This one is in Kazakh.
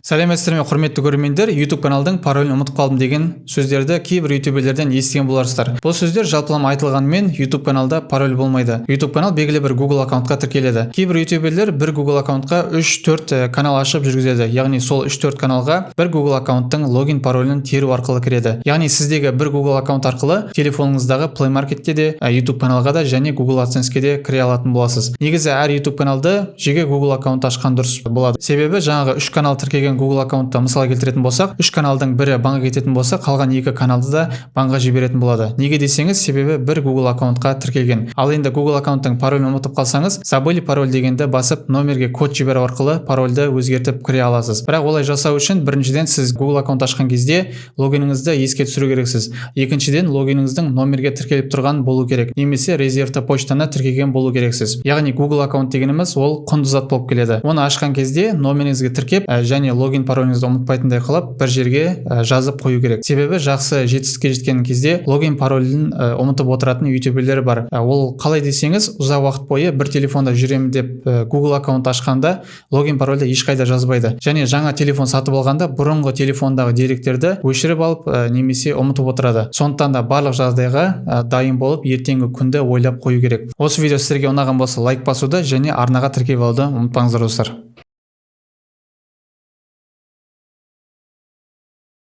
Сәлеметсіздер ме, құрметті көрермендер! YouTube каналдың паролін ұмытып қалдым деген сөздерді кейбір ютуберлерден естіген боларсыздар. Бұл сөздер жалпылама айтылғанымен, YouTube каналда пароль болмайды. YouTube канал белгілі бір Google аккаунтқа тіркеледі. Кейбір ютуберлер бір Google аккаунтқа 3-4 канал ашып жүргізеді, яғни сол 3-4 каналға бір Google аккаунттың логин паролін теру арқылы кіреді. Яғни сіздегі бір Google аккаунт арқылы телефоныңыздағы Play Marketте де, YouTube каналға да және Google AdSense'ке де кіре алатын боласыз. Негізі әр YouTube каналды жеке Google аккаунт ашқан дұрыс болады, себебі жаңағы үш канал тіркеген Google аккаунтта мысал келтіретін болсақ, үш каналдың бірі банға кететін болса, қалған екі каналды да банға жіберетін болады. Неге десеңіз, себебі бір Google аккаунтқа тіркелген. Ал енді Google аккаунттың паролін ұмытып қалсаңыз, «Забыли пароль» дегенді басып, номерге код жіберу арқылы парольді өзгертіп кіре аласыз. Бірақ олай жасау үшін біріншіден, сіз Google аккаунт ашқан кезде логиніңізді еске түсіру керексіз. Екіншіден, логиніңіздің номерге тіркеліп тұрған болу керек немесе резервті почтаны тіркеген болу керексіз. Яғни Google аккаунт дегеніміз ол құнды зат болып келеді. Оны ашқан кезде номеріңізге тіркеп, және логин пароліңізді ұмытпайтындай қылып бір жерге жазып қою керек. Себебі жақсы жетістікке жеткен кезде логин паролін ұмытып отыратын ютуберлер бар. Ол қалай десеңіз, ұзақ уақыт бойы бір телефонда жүремін деп, Google аккаунт ашқанда логин парольді ешқайда жазбайды және жаңа телефон сатып алғанда бұрынғы телефондағы деректерді өшіріп алып, немесе ұмытып отырады. Сондықтан да барлық жағдайға дайын болып, ертеңгі күнді ойлап қою керек. Осы видео сіздерге ұнаған болса, лайк басуды және арнаға тіркеліп алуды ұмытпаңыздар, достар.